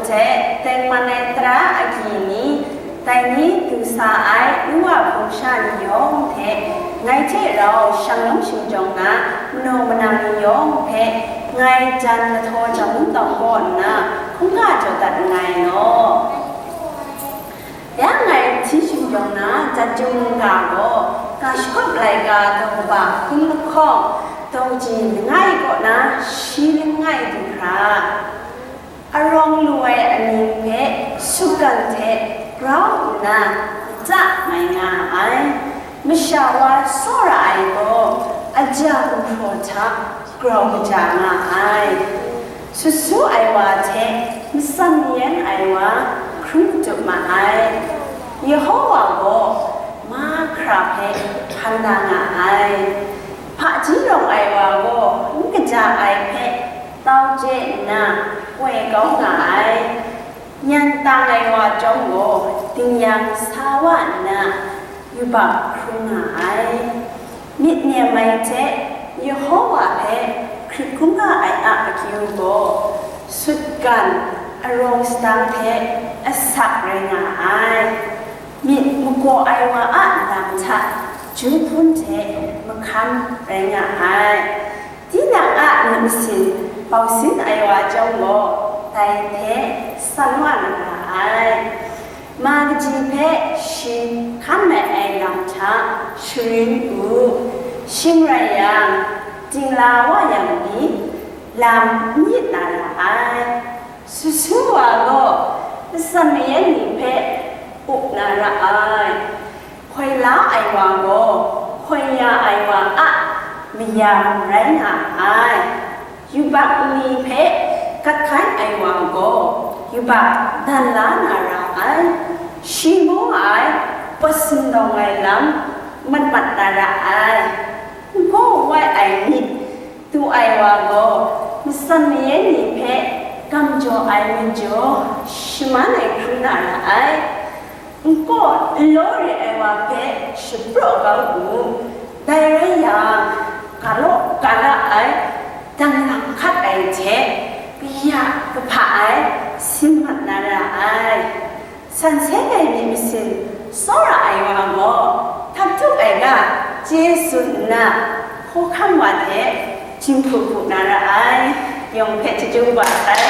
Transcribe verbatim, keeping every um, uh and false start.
Hte tengman ai tara agyi ni, dai ni du sa ai nu wa hpung sha ni yawng hte, ngai hte rau shanglawm shingjawng na manaw manang ni yawng hpe, ngai jan lahtaw jam n tawng kaw nna, hkungga jaw dat nngai law. Ya ngai hti shingjawng na jan jum mungga gaw, ga shakawp laika daw ba hkun lahkawng, daw ji langai kaw na shi langai du hkra, arawng lu ai aning hpe sutgan hte grau nna, ja mai nga ai. Masha wa tsawra ai gaw, aja gumhpraw hta grau kaja nga ai. Sut su ai wa hte matsan mayan ai wa hkrum matup ma ai. Yehova gaw mahkra hpe hkan da nga ai. Hpaji rawng ai wa gaw n kaja ai hpe tau chye nna, koi kau nga ai. Nyan tang ai wa chyawm gaw, dingyang sa wa nna, yubak hkrum nga ai. Myit nem ai hte Yehova hpe hkrit hkungga ai a akyu gaw, sutgan, arawng sadang hte asak rai nga ai. Myit makaw ai wa a lam hta ju hpun hte mahkan rai nga ai. Tinang a myit masin bau sin ai wa chyawm gaw, dai hte san wa na ra ai. Ma kaji hpe shi hkan mai ai lam hta sharin u, shing rai yang, dingla wa yang ni, lam n yit na ra ai. Sut su wa gaw, matsan mayan ni hpe up na ra ai. Hkoi la ai wa gaw, hkoi ya ai wa a mayam rai nga ai. Yubak ni hpe gat hkai ai wa gaw, yubak dan la na ra ai. Shi mu ai, pawt sindawng ai lam mat mat na ra ai. N gaw wai ai myit du ai wa gaw, matsan mayan ni hpe gam jaw ai myit jaw shaman ai hkrum na ra ai. N kaw n law re ai wa hpe shapraw kau u. Dai rai yang, ga law ga la ai, dang lang hkat ai hte kaya kahpa ai sin mat na ra ai. San seng ai myit masin tsawra ai wa gaw, htak tuk ai ga chye tsun nna, hkawhkam wa hte jinghku hku na ra ai. Yawng hpe chyeju wa sai.